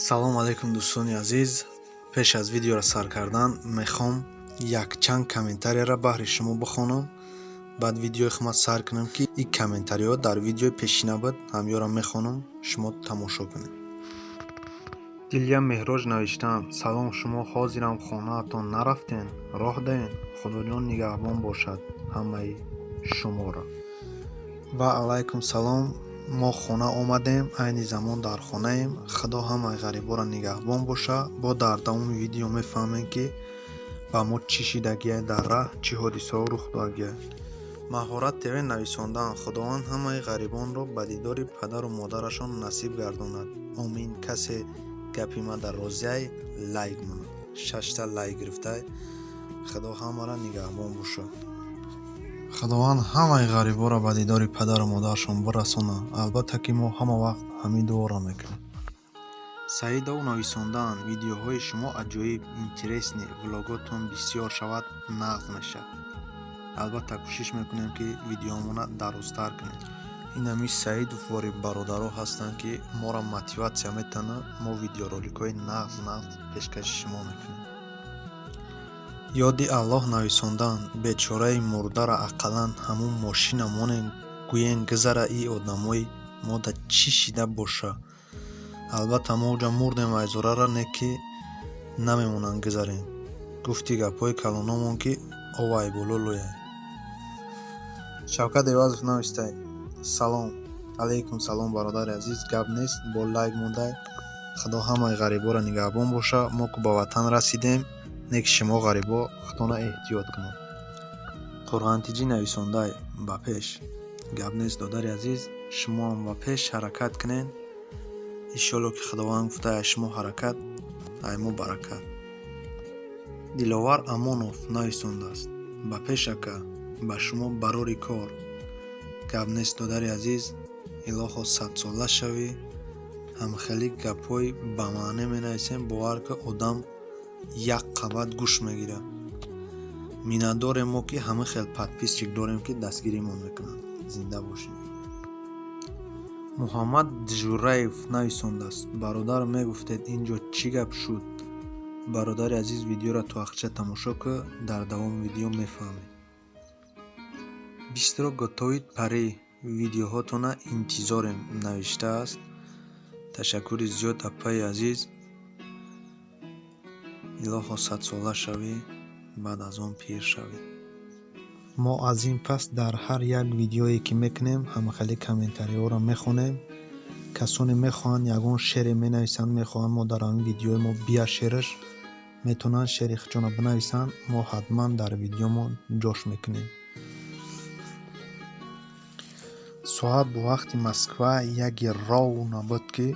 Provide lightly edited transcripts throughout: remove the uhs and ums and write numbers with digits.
Салом алейкум, дӯстони азиз. Пеш аз видеоро сар кардан мехоҳам якчанд комментарияро баҳри шумо бихонам, баъд видеои худро сар кунам, ки ин комментариҳо дар видеои пешина буд. Ҳамёро мехонам, шумо тамошо кунед. Дилия Меҳроҷ навиштаанд: «Салом, шумо ҳозирам хонаатон нарафтен, роҳ даен. Худоҷон нигаҳбон бошад ҳамаи шуморо». Ва алайкум салом. Мо хона омадем, айни замон дар хонаем. Худо ҳамаи ғариборо нигаҳбон боша. Бо дар давоми видео мефаҳмем, ки ба мо чӣ шидагия, дар раҳ чӣ ҳодисаҳо рух додагия. Маҳорат ТВ нависондаанд: «Худованд ҳамаи ғарибонро ба дидори падару модарашон насиб гардонад, омин. Касе гапи ма дар розиай, лайк монад». Шашта лайк гирифтай. Худо ҳамаро нигаҳбон бошад. Худованд ҳамаи ғариборо ба дидори падару модарашон бирасонад. Албатта, ки мо ҳама вақт ҳамин дуоро мекунем. Саидов нависондаанд: «Видеоҳои шумо аҷоиб, интересный, влоготон бисёр шавад, нағз мешавад». Албатта, кӯшиш мекунем, ки видеомона дарозтар кунем. Инами Саидоввори бародаро ҳастанд, ки моро мотиватсия метанад, мо видеороликҳои нағз нағз пешкаши шумо мекунем. Ёди Аллоҳ нависондаанд: «Бечораи мурдара ақаллан ҳамун мошина монем, гӯен гузара, и одамои мода чӣ шида боша». Албатта, мо уҷа мурдем айзорара, не ки намемонанд гузарем. Гуфти гапҳои калономон, ки овай боло лӯяй. Шавкат Эвазов навистай: «Салом алейкум». Салом, бародари азиз, гап нест, бо лайк мондай. Худо ҳамаи ғариборо нигаҳбон боша. Мо ку ба ватан расидем, не ки шумо ғарибо худтона эҳтиёт кунед. Қурғантиҷӣ нависондай: «Ба пеш». Гап нест, додари азиз, шумоам ба пеш ҳаракат кунед. Иншолло, ки Худованд гуфта, ай шумо ҳаракат, ай мо баракат. Диловар Амонов нависондааст: «Ба пеш, ака, ба шумо барори кор». Гап нест, додари азиз, илоҳо садсола шавӣ. Ҳамхелӣ гапҳои бамаъне менависем, бовар ки, одам як қабат гӯш мегирад. Миннатдорем мо, ки ҳама хел подписчик дорем, ки дастгиримон мекунанд. Зинда бошед. Муҳаммад Ҷураев нависондааст: «Бародар, мегуфтед, ин ҷо чӣ гап шуд?» Бародари азиз, видеоро то ахирча тамошо кӯ, дар давоми видео мефаҳмед. «Бистро готовит пари, видеоҳотона интизорем», навиштааст. Ташаккури зиёд, апаи азиз. Илоҳо садсола шавӣ, баъд аз он пир шавӣ. Мо аз ин пас дар ҳар як видеое, ки мекунем, ҳамахели комментариҳоро мехонем. Касоне мехоҳанд ягон шере менависанд, мехоҳанд мо дар ҳамин видеои мо бия шераш, метавонанд шери худшонро бинависанд, мо ҳатман дар видеомон ҷош мекунем. Соат бо вақти Москва яки ровно буд, ки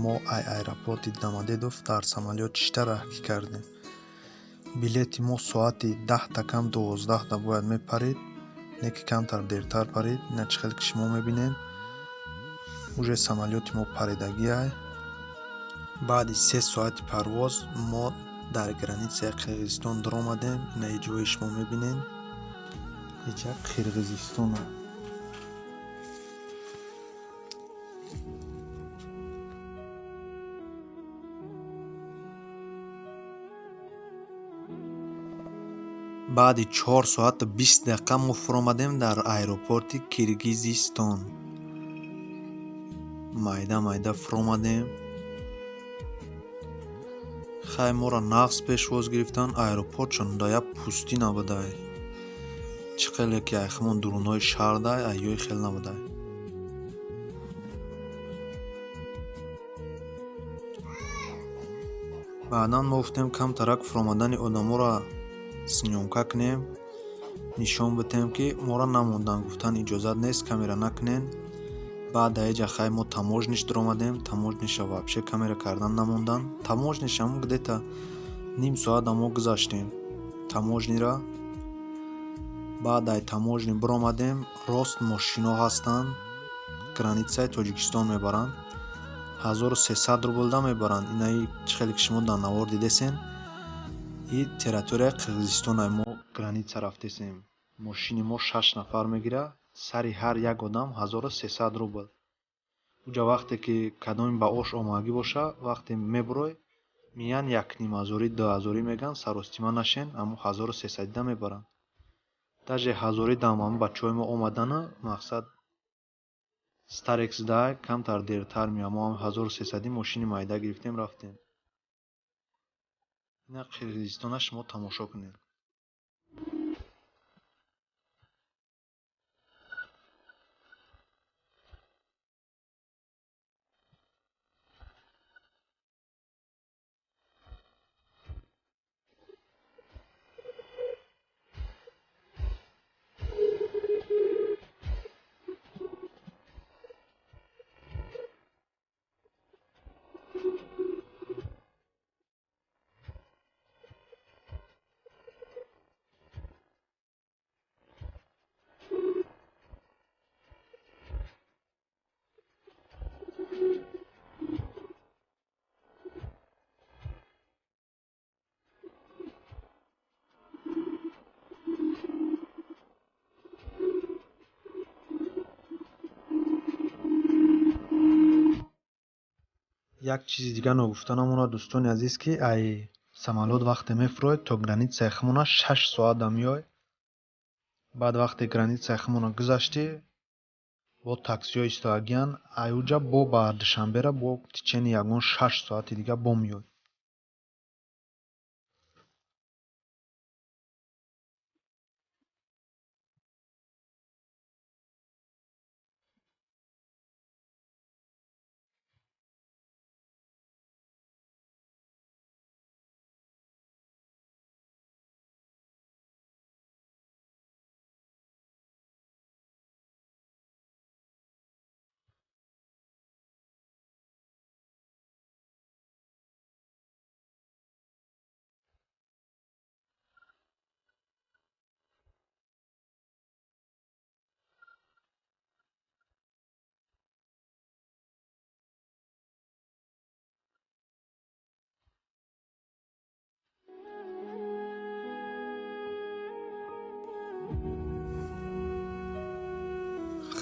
мо ай аэропорти Домодедово дар самолёт шишта раҳкӣ кардем. Билети мо соати 10-та кам 12-та бояд мепарид, не ки камтар дертар парид. Ина чӣ хел ки шумо мебинед, уже самолёти мо паридагиай. Баъди 3 соати парвоз мо дар границаи Қирғизистон даромадем. Ина ҷое шумо мебинед, иҷа Қирғизистона. Баъди 4 соату 20 дақиқа мо фуромадем дар аэропорти Киргизистон. Майда майда фуромадем. Хай, моро нағз пешвоз гирифтанд. Аэропортшон да як пустӣ набудай. Чӣ хеле ки айхамон дурунҳои шаҳрдай, айёи хел набудай. Баъдан мо гуфтем, камтарак фуромадани одаморо съёмка кунем, нишон бидиҳем, ки моро намонданд, гуфтанд, иҷозат нест, камера накунед. Баъд дар иҷа хай мо таможниш даромадем. Таможниша вообще камера кардан намонданд. Таможнишам где-то ним соата мо гузаштем таможнира. Баъд ай таможни биромадем, рост мошино ҳастанд, границаи Тоҷикистон мебаранд. 1300 рублда мебаранд. Инаи чӣ хеле ки шумо дар навор дидесен, и территорияи Қирғизистонай, мо граница рафтесем. Мошини мо шаш нафар мегирад, сари ҳар як одам 1300 рубл. Уҷа вақте ки кадоме ба ош омадагӣ боша, вақте мебурой, миян 1,5 ҳазорӣ, 2 ҳазорӣ мегӯянд, саростима нашен, ҳамун 1300-ида мебаранд. Даже ҳазорӣ дам ҳамун бачаҳои мо омадану мақсад Старекс дай камтар дертар меояд. Мо ҳам 1300-ӣ мошини майда гирифтем, рафтем. Ина Қирғизистона шумо тамошо кунед. Як чизи дига ногуфта намонад, дӯстони азиз, ки ай самолёт вақте мефуроед, то границаи худмона 6 соата меой. Баъд вақте границаи худмона гузаштӣ, бо таксиҳо истодагиянд, ай уҷа бо ба Душанбера бо течение ягон 6 соати дига бо меой.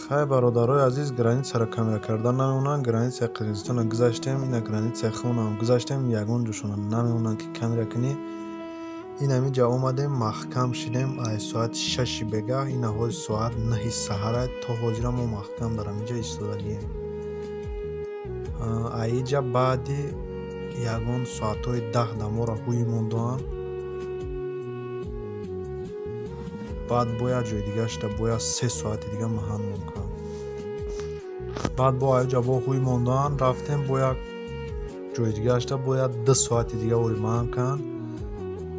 Хай, бародарои азиз, границаро камера кардан намемонанд. Границаи Қирғизистонро гузаштем, ина границаи худмонам гузаштем, ягон ҷошона намемонанд, ки камера кунӣ. Ин ҳаминҷа омадем, маҳкам шидем ай соати 6-и бегаҳ, ина ҳозир соат 9-и саҳара, то ҳозира мо маҳкам дар ҳаминҷа истодагием. Ай иҷа баъди ягон соатҳои 10 да моро ҳуй мондоанд. Баъд бояд ҷои дига шуда, бояд 3 соати дига маҳанмон кард. Баъд бо аёҷа бо ҳуй мондаанд, рафтем, бо як ҷои дига шуда, бояд 2 соати дига ори маҳан карданд.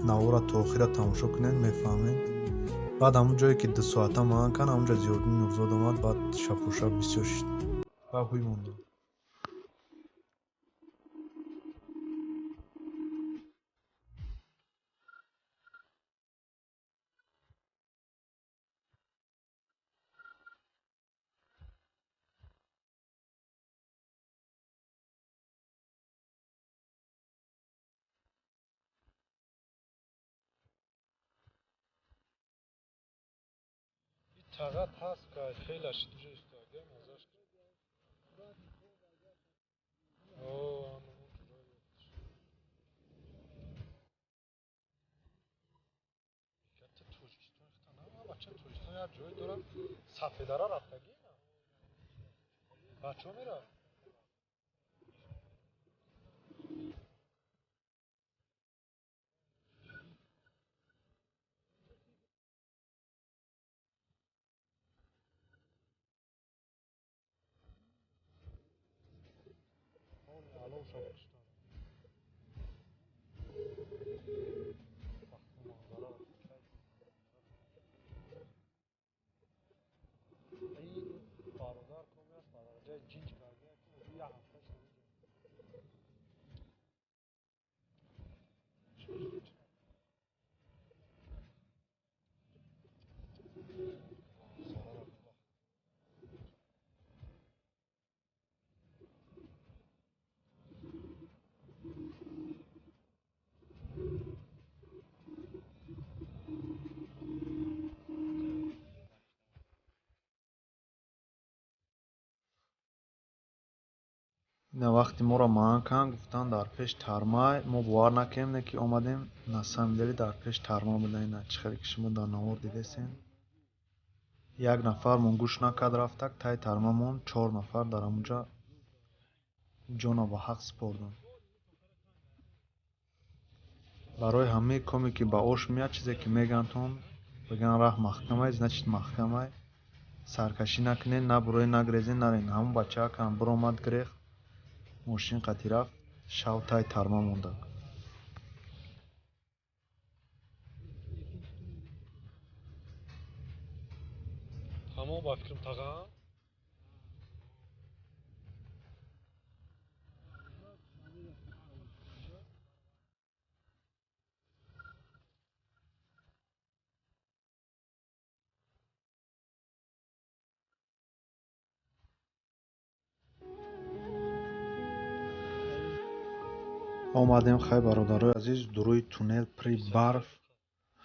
Навора то охира тамошо кунед, мефаҳмед. Баъд ҳамун ҷое ки 2 соата маҳан кард, ҳамунҷа Зиёддин Нурзод омад, баъд шапӯшап бисёр шид. Баъд ҳуй монданд. Тағат ҳаст, хеле шид уже истодагиам азаш. О, Тоҷикистон як ҷое дорад, Сафедара рафтагӣ, бачаҳо меравад. Бародар комиаст, ба дараҷаи ҷинҷ карда, ки як ҳафта шуд. Ина вақти моро маъан кан, гуфтан дар пеш тармай, мо бовар накардем, не ки омадем, на самом деле дар пеш тарма буда. Ина чӣ хеле ки шумо дар навор дидесен. Як нафармон гӯш накард, рафтак тай тармамон, 4 нафар дар ҳамунҷа ҷона ба ҳақ супорданд. Барои ҳамаи коме ки ба ош меяд, чизе ки мегӯяндтон, бигӯянд раҳ маҳкамай, значит маҳкамай. Саркашӣ накунед, на буроед, нагрезед, нарен. Ҳамун бачаакам биромад, гирехт, мошин қатӣ рафт, шав тай тарма мондак. Тамом ба фикрам тағам. Омадем хай бародарои азиз, дуруи туннел пури барф,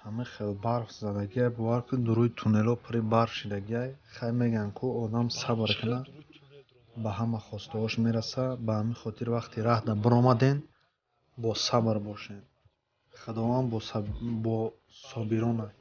ҳама хел барф задагиай, бовар кун, дуруи туннелҳо пури барф шидагиай. Хай мегӯянд ку одам сабр кунад, ба ҳама хостаҳош мераса. Ба ҳамин хотир вақти раҳда биромаден, бо сабр бошед. Худованд бо собиронай.